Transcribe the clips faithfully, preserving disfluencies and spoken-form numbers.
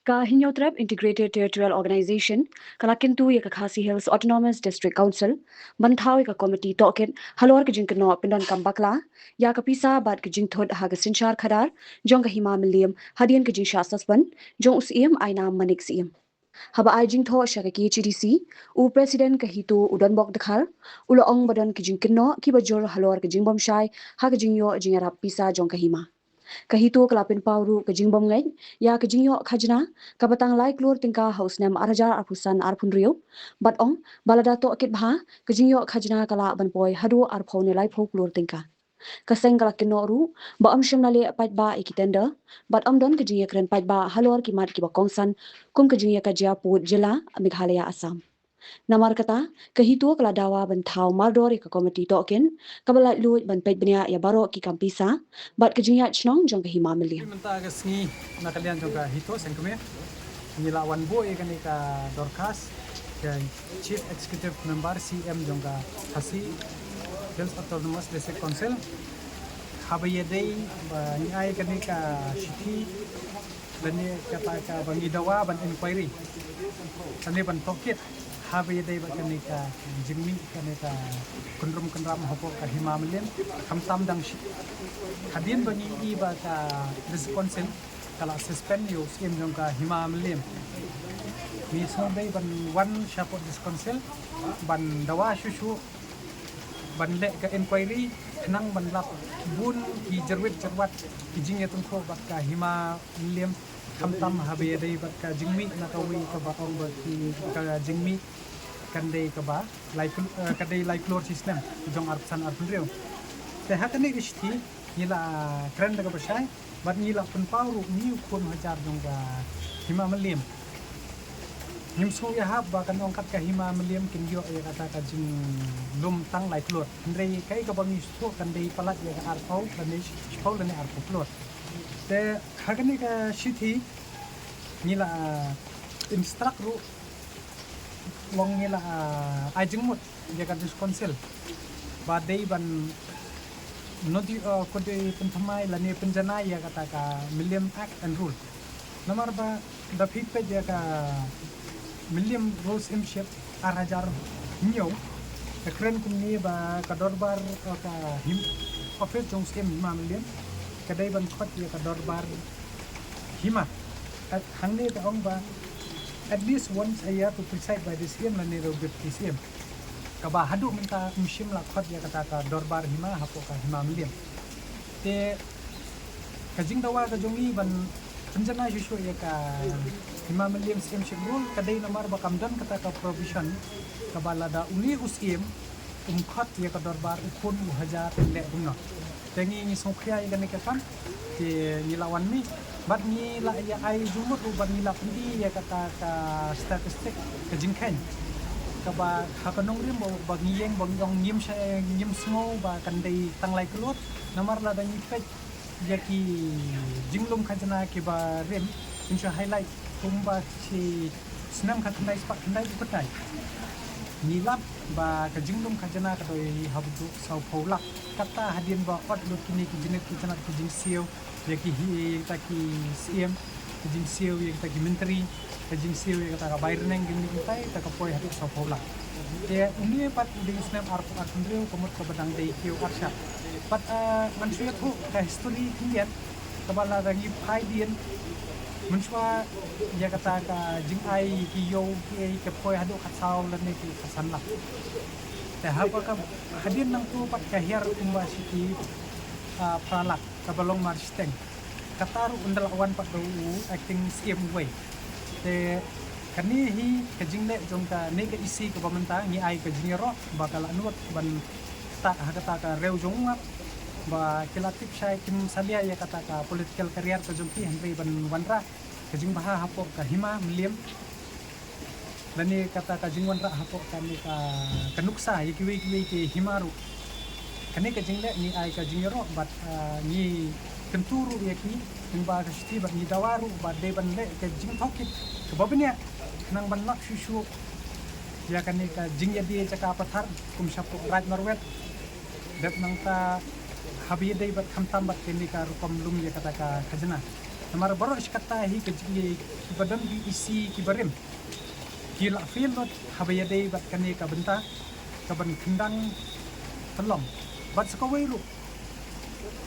Ka Hynñiewtrep Integrated Territorial Organization ka la kyntu ïa ka Khasi Hills Autonomous District Council ban thaw ïa ka komiti tohkit halor ka jingkynnoh pyndonkam bakla ïa ka pisa bad ka jingthut ha ka synshar khadar jong ka hima Mylliem hadien ka jingshah suspend jong u Syiem Ainam Manik Syiem. Haba ai jingthoh sha ka K H A D C, u President ka HITO u Donbok Dkhar u la ong ba don ki jingkynnoh kiba jur halor ka jingbymshai ha ka jingïoh jingïarap pisa jong ka hima. Ka HITO ka la pynpaw ruh ka jingbymngeit ïa ka jingïoh khajna kaba tang lai klur tyngka ha u snem ar hajar arphew san arphew hynriew bad ong ba lada tohkit bha ka jingïoh khajna ka lah ban poi haduh arphew ne laiphew klur tyngka. Ka seng ka la kynnoh ruh ba ym shym la leh paidbah ïa ki tender bad ym don ka jingïakren paidbah halor ki mat kiba kongsan kum ka jingïakajia pud jylla Meghalaya Assam. Namar kata, ka HITO ka la dawa ban thaw mardor ïa ka komiti tohkit kaba laitluid ban peit bniah ïa baroh ki kam pisa bad ka jingïaid shnong jong ka hima Mylliem. Mynta ka sngi, na ka liang jong ka HITO Sengkmie, ngi la wan buh ïa kane ka dorkhas ka Chief Executive Member, C M, jong ka Khasi Hills Autonomous District Council, haba ïadei ba ngi ai kane ka shithi lane kata kaba ngi dawa ban inquiry lane ban tohkit haba ïadei bad kane ka jingmih kane ka kynrum kynram hapoh ka hima Mylliem, khamtam dang shi. Hadien ba ngi i ba ka District Council ka la suspend ïa u Syiem jong ka hima Mylliem, ngi sngewdei ban wan shapoh District Council ban dawa shuh shuh ban leh ka inquiry khnang ban lap bun ki jyrwit jyrwat ki jingïatynrong bad ka hima Mylliem, khamtam haba ïadei bad ka jingmih na kawei kaba ong ba ki, ka jingmih kan dei kaba lai kl-, eh, ka dei lai klur shi snem jong arphew san arphew hynriew. Te ha kane ka shithi ngi la kren da kaba shai bad ngi la pynpaw ruh ngi u khun hajar jong ka hima Mylliem. Ngim sngewthuh ïa hap ba kan ong kat ka hima Mylliem kin ïoh ïa kata ka jinglum tang lai klur. Hynrei kaei kaba ngi sngewthuh kan dei palat ïa ka arphew lane shiphew lane arphew klur. Te ha kane ka shithi ngi la instruct ruh, long ngi la, ah, ai jingmut ïa ka District Council ba dei ban nodi, ah, ko dei pynthymmai lane pynjanai ïa kata ka Mylliem Act and Rule. Namar ba da phi peit ïa ka Mylliem Rules Syiemship ar hajar hynñiew, ka kren kumne ba ka dorbar, ah, ka him, office jong Syiem Hima Mylliem ka dei ban khot ïa ka dorbar hima. At hangne ka ong ba at least once a year to preside by the Syiem lane the deputy Syiem. Kaba haduh mynta ym shym la khot ïa kata ka dorbar hima hapoh ka hima Mylliem. Te ka jingdawa ka jong ngi ban pynjanai shuh shuh ïa ka hima Mylliem Syiemship Rule ka dei namar ba kam don kata ka provision kaba lada une u Syiem um khot ïa ka dorbar u khun u hajar un leh kumno. Te ngi ngi sngewkhia ïa kane ka kam, te ngi la wan mih bad ngi la ïa ai jingmut ruh bad ngi la pyni ïa kata ka statistic, ka jingkheiñ kaba ha ka nongrim ba, ba ngi ïeng ba ngi ong ngim sha, ngim sngew ba kan dei tang lai klur. Namar lada ngi peit ïa ki jinglum khajna kiba rim, ngi shu highlight kumba shi snem khatkhyndai spah khyndai phew khyndai ngi lap ba ka jinglum khajna ka dei haduh sawphew lak. Kata hadien ba ot lut kine ki jingit ki jingit ki jingsiew ïa ki hi, ïa kita ki Syiem, ki jingsiew ïa kita ki myntri, ka jingsiew ïa kata ka bai rneng kine ki tai, ta ka poi haduh sawphew lak. Te une pat u dei u snem arphew arphew hynriew ka mut kaba dang dei kiew arshah. Pat, ah, ngan shu ïathuh ka history khyndiat kaba lada ngi phai dien mynshuwa ïa kata ka jingai ki ïew kiei ka poi haduh khatsaw lane ki khatsan lak. Te haba ka hadien nangto pat ka hiar kumba shi ki, ah, phra lak kaba long marshiteng. Kata ruh ynda la wan pat da u acting Syiem uwei. Te kane hi ka jingleh jong kane ka E C kaba mynta ngi ai ka jingïaroh ba ka la nud ban ktah ha kata ka riew jong u ngap ba ki la tip shai kim salia ïa kata ka political career ka jong ki hynrei ban wanrah ka jingbha hapoh ka hima Mylliem. Lane kata ka jingwanrah hapoh kane ka, ka nuksa ïa kiwei kiwei ki hima ruh. Kane ka jingleh ngi ai ka jingïaroh bad, ah, ngi kyntu ruh ïa ki lyngba ka shithi bad ngi dawa ruh ba dei ban leh ka jingtohkit kaba bniah khnang ban lap shuh shuh ïa kane ka jingïadie jaka pathar kum shapoh Raid Marwet. Dep nangta haba ïadei bad khamtam bad kane ka rukom lum ïa kata ka khajna. Namar baroh shi katta hi ka jing, kiba don ki E C kiba rim, ki la fail lut haba ïadei bad kane ka bynta kaban kyndang pynlong. Bad sa kawei ruh,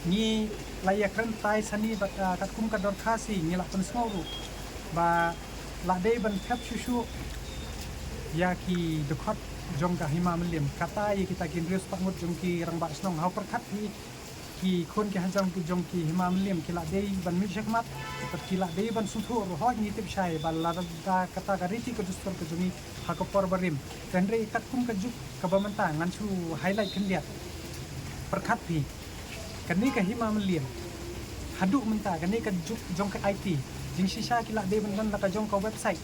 ngi la ïakren tai sani bad, ah, katkum ka dorkhas hi ngi la pynsngew ruh ba la dei ban thep shuh shuh ïa ki dkhot jong ka Hima Mylliem, kata ïa kita ki hynriew spah ngut jong ki rangbah shnong. Ha u pyrkhat phi, ki khun ki hajrong ki jong ki Hima Mylliem ki la dei ban mih shakhmat bad ki la dei ban sngewthuh ruh, hooid ngi tip shai ba lada kata ka riti ka dustur ka jong ngi ha ka por barim. Hynrei katkum ka juk kaba mynta, ngan shu highlight khyndiat. Pyrkhat phi, kane ka Hima Mylliem, haduh mynta kane ka juk jong ka I T, jingshisha ki la dei ban don la ka jong ka website,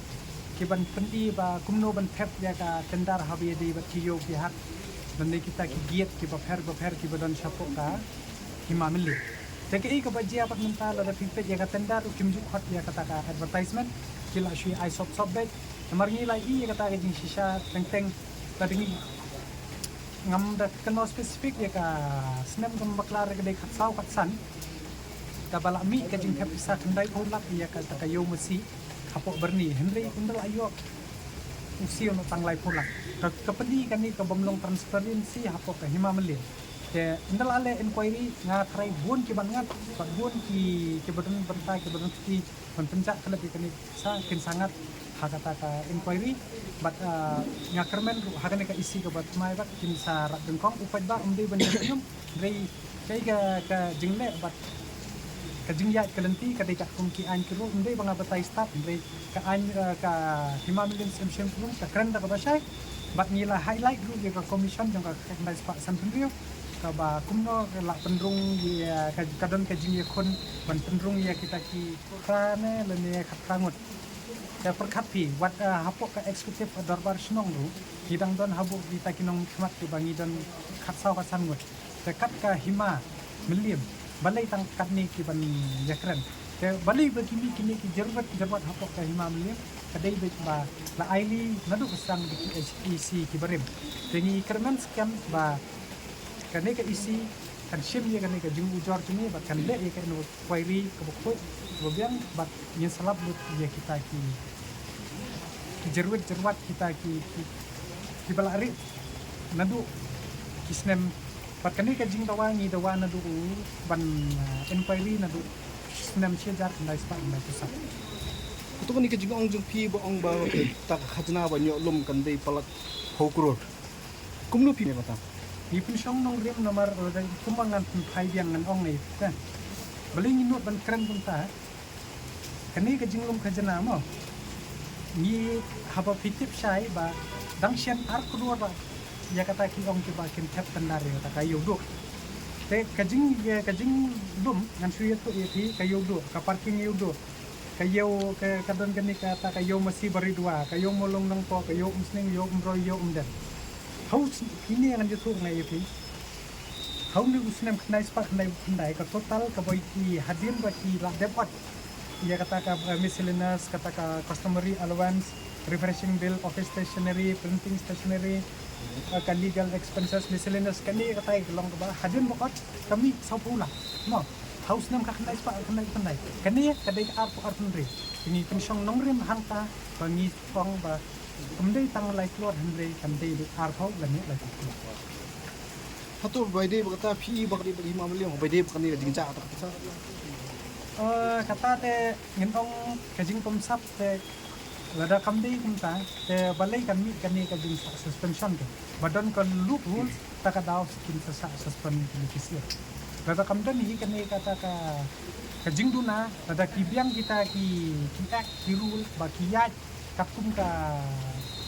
kiban pyni ba kumno ban thep ïa ka tender haba ïadei bad ki ïew ki hat, lane kita ki gate kiba pher bapher kiba don shapoh ka Hima Mylliem. Te kaei kaba jia pat mynta, lada phi peit ïa ka tender ruh kim ju khot ïa kata ka advertisement, ki la shu ai sop sop beit. Namar ngi la ïohi ïa kata ka jingshisha teng teng, lada ngi, ngam da kynmaw specific ïa ka snem, kam bakla re, ka dei khatsaw khatsan, kaba la mih ka jingthep pisa khyndai phew lak ïa kata ka ïew masi hapoh Byrni, hynrei ynda la ïoh u siew noh tang lai phew lak. Ka, ka pyni kane ka bym long transparency hapoh ka Hima Mylliem. Te ynda la leh inquiry, nga tharai bun kiban ngat bad bun ki, kiba don bynta, kiba don kti ban pynjah khlem ïa kane sa kin sa ngat ha kata ka inquiry. Bad, ah, nga kyrmen ruh ha kane ka E C kaba thymmai bad kin sa rah nyngkong, u paidbah um dei ban ïa kynnoh. Hynrei kaei ka, ka jingleh bad ka jingïaid ka lynti ka dei katkum ki aiñ ki ruh, um dei ba nga batai stad, hynrei ka aiñ, eh, ka Hima Mylliem Syiemship Syiemshemphung ka kren da kaba shai. Bad ngi la highlight ruh ïa ka commission jong ka khyndai spah sanphew hynriew, kaba kumno ka la pynrung ïa ka, ka don ka jingïakhun ban pynrung ïa kita ki phra ne lane khatphra ngut. Te pyrkhat phi, wat, eh, hapoh ka executive dorbar shnong ruh ngi dang don hapoh kita ki nongmihkhmat kiba ngi don khatsaw khatsan ngut. Te kat ka Hima Mylliem, balei tang katne kiban ïakren? Te balei ba ki mih kine ki jyrwat jyrwat hapoh ka Hima Mylliem? Ka dei beit ba la ailad naduh ka sdang da ki E C kiba rim. Te ngi kyrmen skhem ba kane ka E C kan shim ïa kane ka jingujor jong ngi bad kan leh ïa ka inquiry kaba khuid kaba biang bad ngin sa lap lut ïa kita ki, ki jyrwat jyrwat, kita ki, ki, kiba la rieh naduh ki snem. Bad kane ka jingdawa ngi dawa naduh ban, ah, inquiry naduh snem shi hajar khyndai spah khyndai phew saw. Kato kane ka jingong jong phi ba ong ba kata ka khajna ba ïoh lum kan dei palat phew klur. Kumno phi ïa kata? Ngi pynshong nongrim namar, eh, kumba ngan pynphai biang ngan ong ïa phi te. Balei ngi nud ban kren kumta? Kane ka jinglum khajna mo, ngi, haba phi tip shai ba dang shen ar klur ba ïa kata ki ong kiba kin thep tender ïa kata ka ïew duh. Te ka jing, ïa ka jinglum, ngan shu ïathuh ïa phi, ka ïew duh, ka parking ïew duh, ka ïew, ka, ka don kane kata ka ïew masi Baridua, ka ïew Mawlong Nongpoh, ka ïew Umsning, ïew Umroi, ïew Umden. Ha u sn-, kine ngan ïathuh nga ïa phi. Ha une u snem khyndai spah khyndai phew khyndai, ka total kaba ïohi hadien ba ki la dep ot ïa kata ka, eh, miscellaneous, kata ka customary allowance, refreshing bill, office stationery, printing stationery, eh, ka legal expenses, miscellaneous, kane kata ka long kaba hadien ba ot ka mih saw phew lak. Mo, ha u snem ka khyndai spah khyndai phew khyndai. Kane ka dei ka ar phew ar phew hynriew. Ngi pynshong nongrim hangta ba ngi ong ba ym dei tang lai klur hynrei kan dei beit ar phew lane lai phew klur. Hato bai dei ba kata phi ba ka dei ba Hima Mylliem, bai dei ba kane ka jingjia kata kata? Eh, kata te ngin ong ka jingpynsap te, lada kam dei kumta te balei kan mih kane ka jingsah suspension te? Ba don ka loophole, ta ka daw kin sa sah suspend kine ki sir. Lada kam don hi kane kata ka, ka jingduna, lada ki biang kita ki, ki act, ki rule, ba ki ïaid katkum ka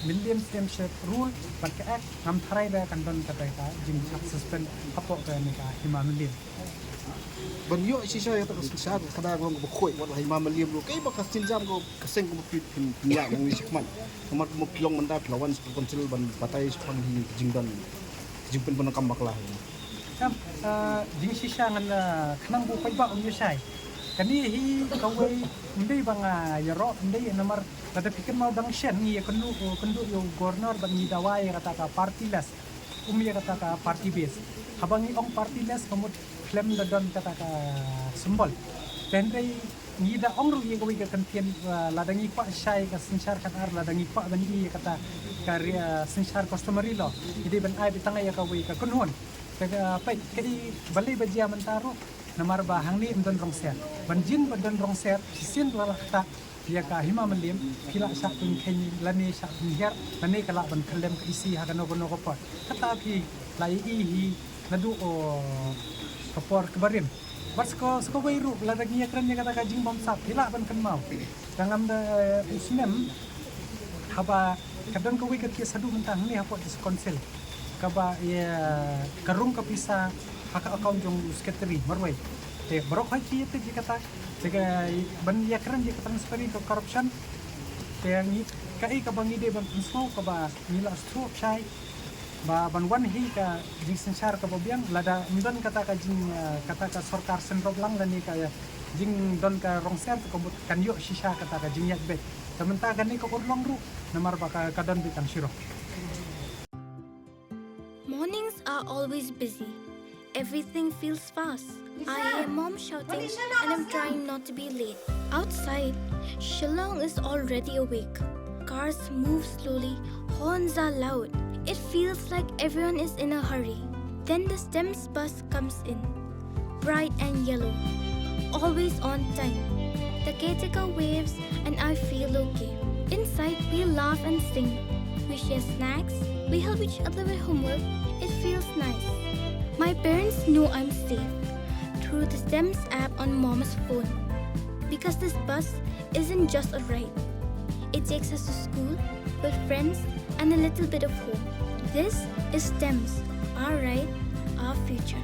Mylliem Syiemship Rule bad ka Act, ngam tharai ba kan don kata ka jingsah suspend hapoh kane ka Hima Mylliem. Ban ïoh shisha ïa kata ka shisha ka khana ka long kaba khuid wat la Hima Mylliem ruh. Kaei ba ka sienjam ka seng kaba phi phin ïa nang ni shikmat. Namar kaba phi long mynta phi la wan sha ka council ban batai shaphang hi ka jingdon jingpynpyndonkam bakla hi. Em, eh, jingshisha ngan, eh, khnang ba u paidbah un ïoh shai. Kane hi kawei, ym dei ba nga ïaroh, ym dei, namar lada phi kynmaw dang shen ngi ïakynduh, kynduh ïa u Governor bad ngi dawa ïa kata ka party list, ym ïa kata ka party base. Haba ngi ong party list ka mut khlem da don kata ka symbol. Te hynrei Ngi da ong ruh ïa kawei ka kyntien, uh, lada ngi kwah shai ka synshar khatar, lada ngi kwah ban ïoh ïa kata ka ri-, uh, synshar customary law, ngi dei ban ai beit tang ïa kawei ka kynhun. Ka, ka, peit, kaei balei ba jia mynta ruh, namar ba hangne ym don rong ser. Ban jin ba don rong ser, shisien la lah kata ïa ka Hima Mylliem, phi lah shah pynkheiñ lane shah pynhiar, lane ka lah ban khyllem ka isi ha kano kano ka por. Kata phi la ïohi hi naduh, oh, ka por kaba rim. Bad sa ka, sa kawei ruh, lada ngi ïakren ïa kata ka jingbamsap, phi lah ban kynmaw. Ka ngam da, eh, u snem, haba ka don kawei ka case haduh mynta hangne hapoh District Council, kaba ïa ka rung ka pisa ha ka account jong u secretary marwei. Te baroh hi ki ïatip ïa kata, te ka ban ïakren ïa ka transparent, ka corruption. Te ngi, kaei kaba ngi dei ban pynsngew, kaba ngi la sngewthuh shai ba ban wan hi ka jingsynshar kaba biang, lada ym don kata ka jing, eh, kata ka sorkar sngewbha lang lane ka, eh, jingdon ka rong ser, te ka mut kan ïoh shisha kata ka jingïaid beit. Te mynta kane ka urlong ruh, namar ba ka, ka don beit tang shiroh. Mornings are always busy. Everything feels fast. I hear mom shouting and I'm trying not to be late. Outside, Shillong is already awake. Cars move slowly, horns are loud. It feels like everyone is in a hurry. Then the STEMS bus comes in, bright and yellow, always on time. The caretaker waves and I feel okay. Inside, we laugh and sing. We share snacks. We help each other with homework. It feels nice. My parents know I'm safe through the STEMS app on mom's phone. Because this bus isn't just a ride. It takes us to school, with friends, and a little bit of hope. This is STEMS, our ride, our future.